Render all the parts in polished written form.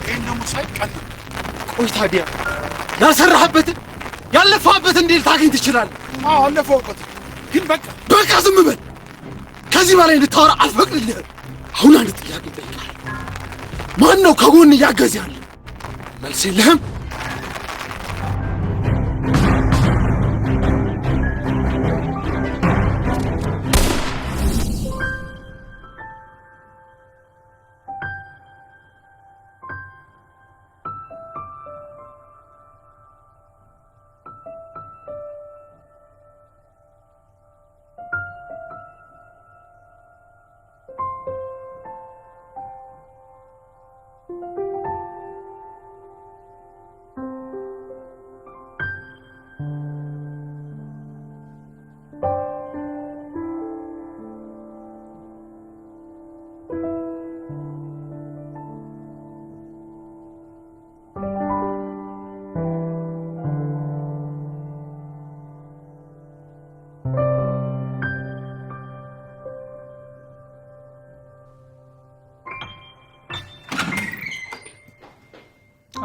ይህን ደግሞ ሳይ ቀን ቆይ ታዲያ ያልሰራህበትን ያለፋህበትን እንዴት ልታገኝ ትችላለህ? አዎ አለፈውበት፣ ግን በቃ በቃ ዝም በል። ከዚህ በላይ እንድታወራ አልፈቅድልህም። አሁን አንድ ጥያቄ እጠይቅሃለሁ። ማን ነው ከጎን እያገዘ ያለ? መልስ የለህም?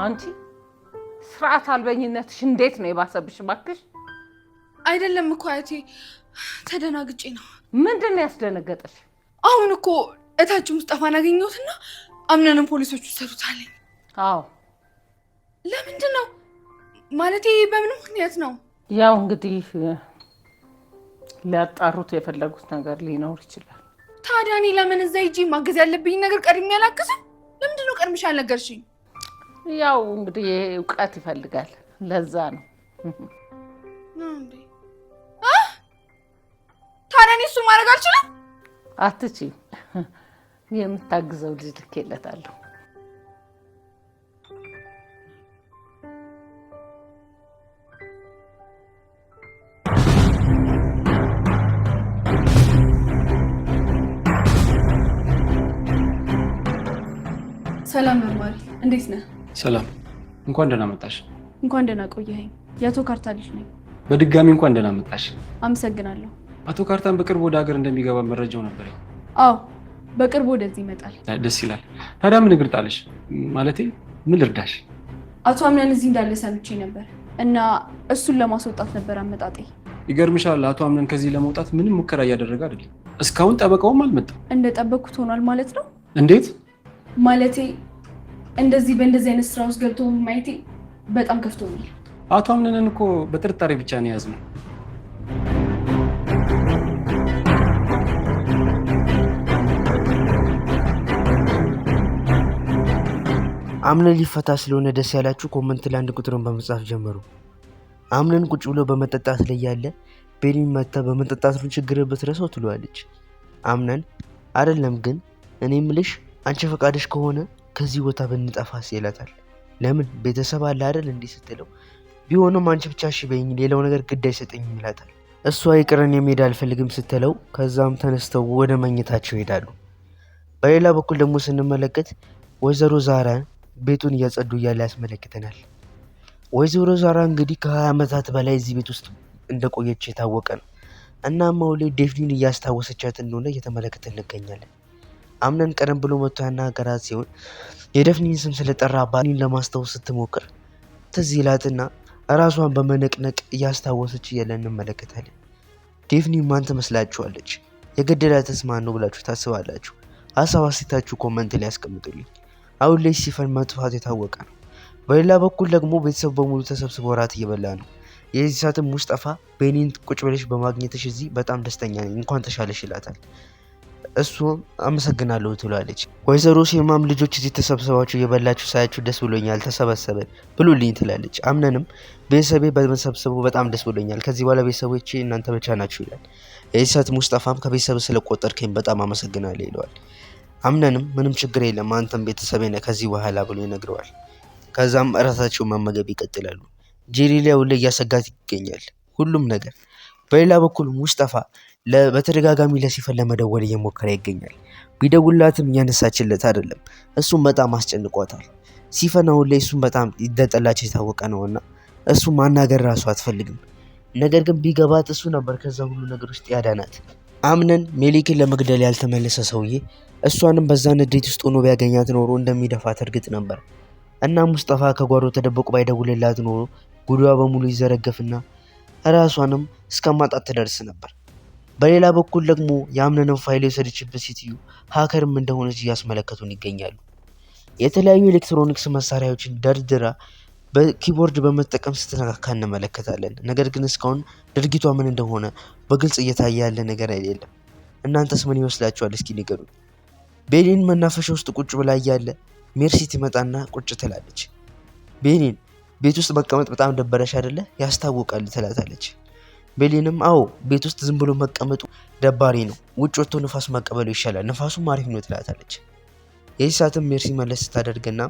አንቺ ስርዓት አልበኝነትሽ እንዴት ነው የባሰብሽ? እባክሽ። አይደለም እኮ አያቴ፣ ተደናግጬ ነው። ምንድን ነው ያስደነገጠሽ? አሁን እኮ እታች ሙስጠፋን አገኘሁትና አምነንም ፖሊሶቹ ሰሩታለኝ። አዎ። ለምንድን ነው ማለቴ፣ በምን ምክንያት ነው? ያው እንግዲህ ሊያጣሩት የፈለጉት ነገር ሊኖር ይችላል። ታዲያ እኔ ለምን እዛ ሂጂ ማገዝ ያለብኝ ነገር ቀድሜ አላግዝም? ለምንድን ነው ቀድምሽ ያልነገርሽኝ? ያው እንግዲህ እውቀት ይፈልጋል። ለዛ ነው። እንዴ? አ? ታዲያ እኔ እሱን ማድረግ አልችልም? አትችይም። የምታግዘው ልጅ ልኬለታለሁ። ሰላም መርማሪ፣ እንዴት ነህ? ሰላም፣ እንኳን ደህና መጣሽ። እንኳን ደህና ቆየኸኝ። የአቶ ካርታ ልጅ ነኝ። በድጋሚ እንኳን ደህና መጣሽ። አመሰግናለሁ። አቶ ካርታን በቅርብ ወደ ሀገር እንደሚገባ መረጃው ነበረኝ። አዎ፣ በቅርቡ ወደዚህ ይመጣል። ደስ ይላል። ታዲያ ምን እግር ጣለሽ? ማለቴ ምን ልርዳሽ? አቶ አምነን እዚህ እንዳለ ሰምቼ ነበር እና እሱን ለማስወጣት ነበር አመጣጤ። ይገርምሻል፣ አቶ አምነን ከዚህ ለመውጣት ምንም ሙከራ እያደረገ አይደለም። እስካሁን ጠበቃውም አልመጣም። እንደጠበቅኩት ሆኗል ማለት ነው። እንዴት? ማለቴ እንደዚህ በእንደዚህ አይነት ስራ ውስጥ ገብቶ ማየቴ በጣም ከፍቶኛል። አቶ አምነንን እኮ በጥርጣሬ ብቻ ነው የያዝነው። አምነን ሊፈታ ስለሆነ ደስ ያላችሁ comment ላይ አንድ ቁጥርን በመጻፍ ጀመሩ። አምነን ቁጭ ብሎ በመጠጣት ላይ ያለ ቤኒን መታ በመጠጣት ነው ችግር ብትረሳው ትለዋለች። አምነን አይደለም ግን እኔ ምልሽ አንቺ ፈቃድሽ ከሆነ ከዚህ ቦታ ብንጠፋስ ይላታል። ለምን ቤተሰብ አለ አይደል እንዲህ ስትለው ቢሆንም አንቺ ብቻ እሺ በይኝ ሌላው ነገር ግድ አይሰጠኝም ይላታል። እሷ ይቅረን የመሄድ አልፈልግም ስትለው ከዛም ተነስተው ወደ መኝታቸው ይሄዳሉ። በሌላ በኩል ደግሞ ስንመለከት ወይዘሮ ዛራን ቤቱን እያጸዱ እያለ ያስመለክተናል። ወይዘሮ ዛራ እንግዲህ ከ20 ዓመታት በላይ እዚህ ቤት ውስጥ እንደቆየች የታወቀ ነው። እናም አሁን ላይ ዴፍኒን እያስታወሰቻት እንደሆነ እየተመለከተ እንገኛለን። አምነን ቀደም ብሎ መጥቶ ያናገራት ሲሆን የደፍኒን ስም ስለጠራ ባኒን ለማስታወስ ስትሞክር ትዝ ይላትና ራሷን በመነቅነቅ እያስታወሰች እያለ እንመለከታለን። ዴፍኒ ማን ትመስላችኋለች? የገደላትስ ማን ነው ብላችሁ ታስባላችሁ? ሀሳብ አስተያየታችሁ comment ላይ ያስቀምጡልኝ። አሁን ላይ ሲፈን መጥፋቱ የታወቀ ነው። በሌላ በኩል ደግሞ ቤተሰብ በሙሉ ተሰብስቦ እራት እየበላ ነው። የዚህ ሰዓትም ሙስጠፋ ቤኒን ቁጭ ብለሽ በማግኘትሽ እዚህ በጣም ደስተኛ ነኝ፣ እንኳን ተሻለሽ ይላታል። እሱም አመሰግናለሁ ትሏለች። ወይዘሮ ሴማም ልጆች እዚህ ተሰብስባችሁ እየበላችሁ ሳያችሁ ደስ ብሎኛል፣ ተሰበሰበን ብሉልኝ ትላለች። አምነንም ቤተሰቤ በመሰብሰቡ በጣም ደስ ብሎኛል፣ ከዚህ በኋላ ቤተሰቦቼ እናንተ ብቻ ናችሁ ይላል። የዚህ ሰዓት ሙስጠፋም ከቤተሰብ ስለቆጠርከኝ በጣም አመሰግናለሁ ይለዋል። አምነንም ምንም ችግር የለም አንተም ቤተሰቤ ነህ ከዚህ በኋላ ብሎ ይነግረዋል። ከዛም እራታቸውን መመገብ ይቀጥላሉ። ጄሪ ላይ ሁሌ እያሰጋት ይገኛል ሁሉም ነገር። በሌላ በኩል ሙስጠፋ በተደጋጋሚ ለሲፈን ለመደወል እየሞከረ ይገኛል። ቢደውላትም እያነሳችለት አይደለም። እሱም በጣም አስጨንቋታል። ሲፈን አሁን ላይ እሱም በጣም እንደጠላች የታወቀ ነውና እሱ ማናገር ራሱ አትፈልግም። ነገር ግን ቢገባት እሱ ነበር ከዛ ሁሉ ነገር ውስጥ ያዳናት። አምነን ሜሊክን ለመግደል ያልተመለሰ ሰውዬ እሷንም በዛ ንዴት ውስጥ ሆኖ ቢያገኛት ኖሮ እንደሚደፋት እርግጥ ነበር። እና ሙስጠፋ ከጓሮ ተደብቆ ባይደውልላት ኖሮ ጉዷ በሙሉ ይዘረገፍና ራሷንም እስከ ማጣት ትደርስ ነበር። በሌላ በኩል ደግሞ የአምነንን ፋይል የወሰደችበት ሴትዮ hacker ም እንደሆነች እያስመለከቱን ይገኛሉ። የተለያዩ ኤሌክትሮኒክስ መሳሪያዎችን ደርድራ በ keyboard በመጠቀም ስትነካካ እንመለከታለን። ነገር ግን እስካሁን ድርጊቷ ምን እንደሆነ በግልጽ እየታየ ያለ ነገር አይደለም። እናንተስ ምን ይመስላችኋል? እስኪ ንገሩኝ። ቤሊን መናፈሻ ውስጥ ቁጭ ብላ እያለ ሜርሲ ትመጣና ቁጭ ትላለች። ቤሊን ቤት ውስጥ መቀመጥ በጣም ደበረሽ አይደለ? ያስታውቃል ትላታለች። ቤሊንም አዎ ቤት ውስጥ ዝም ብሎ መቀመጡ ደባሪ ነው፣ ውጭ ወጥቶ ንፋስ መቀበሉ ይሻላል፣ ንፋሱም አሪፍ ነው ትላታለች። የዚህ ሰዓትም ሜርሲ መለስ ስታደርግና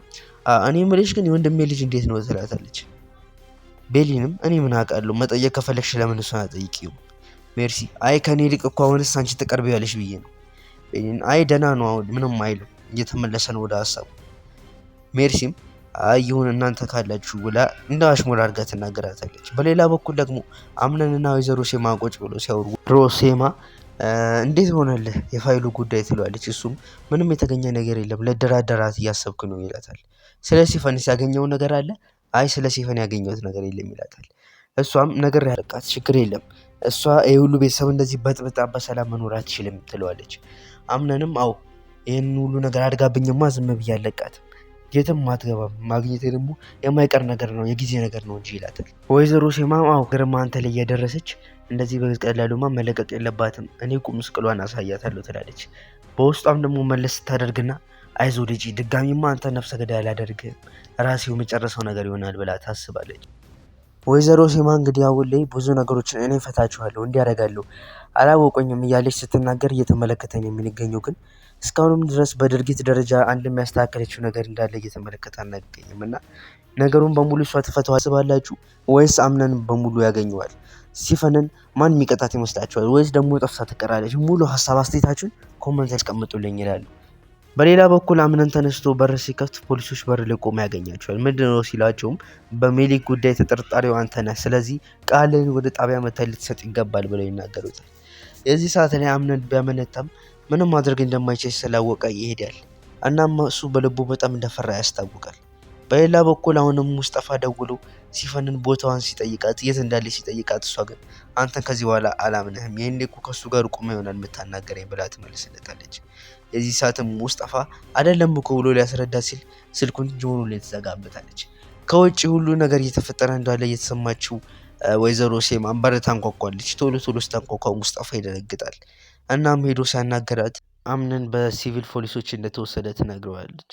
እኔ የምልሽ ግን የወንድሜ ልጅ እንዴት ነው ትላታለች። ቤሊንም እኔ ምን አውቃለሁ፣ መጠየቅ ከፈለግሽ ለምን እሷን አትጠይቂውም? ሜርሲ አይ ከኔ ይልቅ እኮ አሁንስ አንቺ ትቀርቢያለሽ ብዬ ነው። ቤሊን አይ ደህና ነው አሁን ምንም አይልም፣ እየተመለሰ ነው ወደ ሀሳቡ። ሜርሲም አይ ይሁን እናንተ ካላችሁ ብላ እንደ አሽሙር አድርጋ ትናገራታለች። በሌላ በኩል ደግሞ አምነንና ወይዘሮ ሴማ ቁጭ ብሎ ሲያወሩ ሮሴማ እንዴት ሆነልህ የፋይሉ ጉዳይ ትለዋለች። እሱም ምንም የተገኘ ነገር የለም ልደራደራት እያሰብክ ነው ይላታል። ስለ ሲፈንስ ያገኘው ነገር አለ? አይ ስለ ሲፈን ያገኘሁት ነገር የለም ይላታል። እሷም ነገር ያለቃት ችግር የለም እሷ የሁሉ ቤተሰብ እንደዚህ በጥብጣ በሰላም መኖር አትችልም ትለዋለች። አምነንም አዎ ይህን ሁሉ ነገር አድጋብኝማ ዝም ብዬ አለቃትም የትም አትገባም፣ ማግኘቴ ደግሞ የማይቀር ነገር ነው የጊዜ ነገር ነው እንጂ ይላታል። ወይዘሮ ሴማም አዎ ግርማ አንተ ላይ እያደረሰች እንደዚህ በቀላሉማ መለቀቅ የለባትም እኔ ቁም ስቅሏን አሳያታለሁ ትላለች። በውስጧም ደግሞ መለስ ስታደርግና አይዞ ልጅ ድጋሚማ አንተ ነፍሰ ገዳይ አላደርግህም ራሴው የመጨረሰው ነገር ይሆናል ብላ ታስባለች። ወይዘሮ ሴማ እንግዲህ አሁን ላይ ብዙ ነገሮችን እኔ ፈታችኋለሁ እንዲያደርጋለሁ አላወቁኝም እያለች ስትናገር እየተመለከተን የምንገኘው ግን እስካሁንም ድረስ በድርጊት ደረጃ አንድ የሚያስተካከለችው ነገር እንዳለ እየተመለከተ አናገኝም። እና ነገሩን በሙሉ እሷ ትፈታዋለች ታስባላችሁ ወይስ አምነን በሙሉ ያገኘዋል? ሲፈንን ማን የሚቀጣት ይመስላችኋል? ወይስ ደግሞ ጠፍታ ትቀራለች? ሙሉ ሀሳብ አስተያየታችሁን comment ያስቀምጡልኝ ይላሉ። በሌላ በኩል አምነን ተነስቶ በር ሲከፍት ፖሊሶች በር ላይ ቆመው ያገኛቸዋል። ምንድነው ሲላቸውም በሜሊክ ጉዳይ ተጠርጣሪው አንተ ነህ፣ ስለዚህ ቃልን ወደ ጣቢያ መተህ ልትሰጥ ይገባል ብለው ይናገሩታል። የዚህ ሰዓት ላይ አምነን ቢያመነታም ምንም ማድረግ እንደማይችል ስላወቀ ይሄዳል። እናም እሱ በልቡ በጣም እንደፈራ ያስታውቃል። በሌላ በኩል አሁንም ሙስጠፋ ደውሎ ሲፈንን ቦታዋን ሲጠይቃት የት እንዳለች ሲጠይቃት እሷ ግን አንተን ከዚህ በኋላ አላምንህም፣ ይህኔ እኮ ከእሱ ጋር ቁመ ይሆናል የምታናገረኝ ብላ ትመልስለታለች። የዚህ ሰዓትም ሙስጠፋ አይደለም እኮ ብሎ ሊያስረዳ ሲል ስልኩን ጆሮ ላይ ትዘጋበታለች። ከውጭ ሁሉ ነገር እየተፈጠረ እንዳለ እየተሰማችው ወይዘሮ ሴማን በር ታንኳኳለች። ቶሎ ቶሎ ስታንኳኳ ሙስጠፋ ይደነግጣል። እናም ሄዶ ሲያናገራት አምነን በሲቪል ፖሊሶች እንደተወሰደ ትነግረዋለች።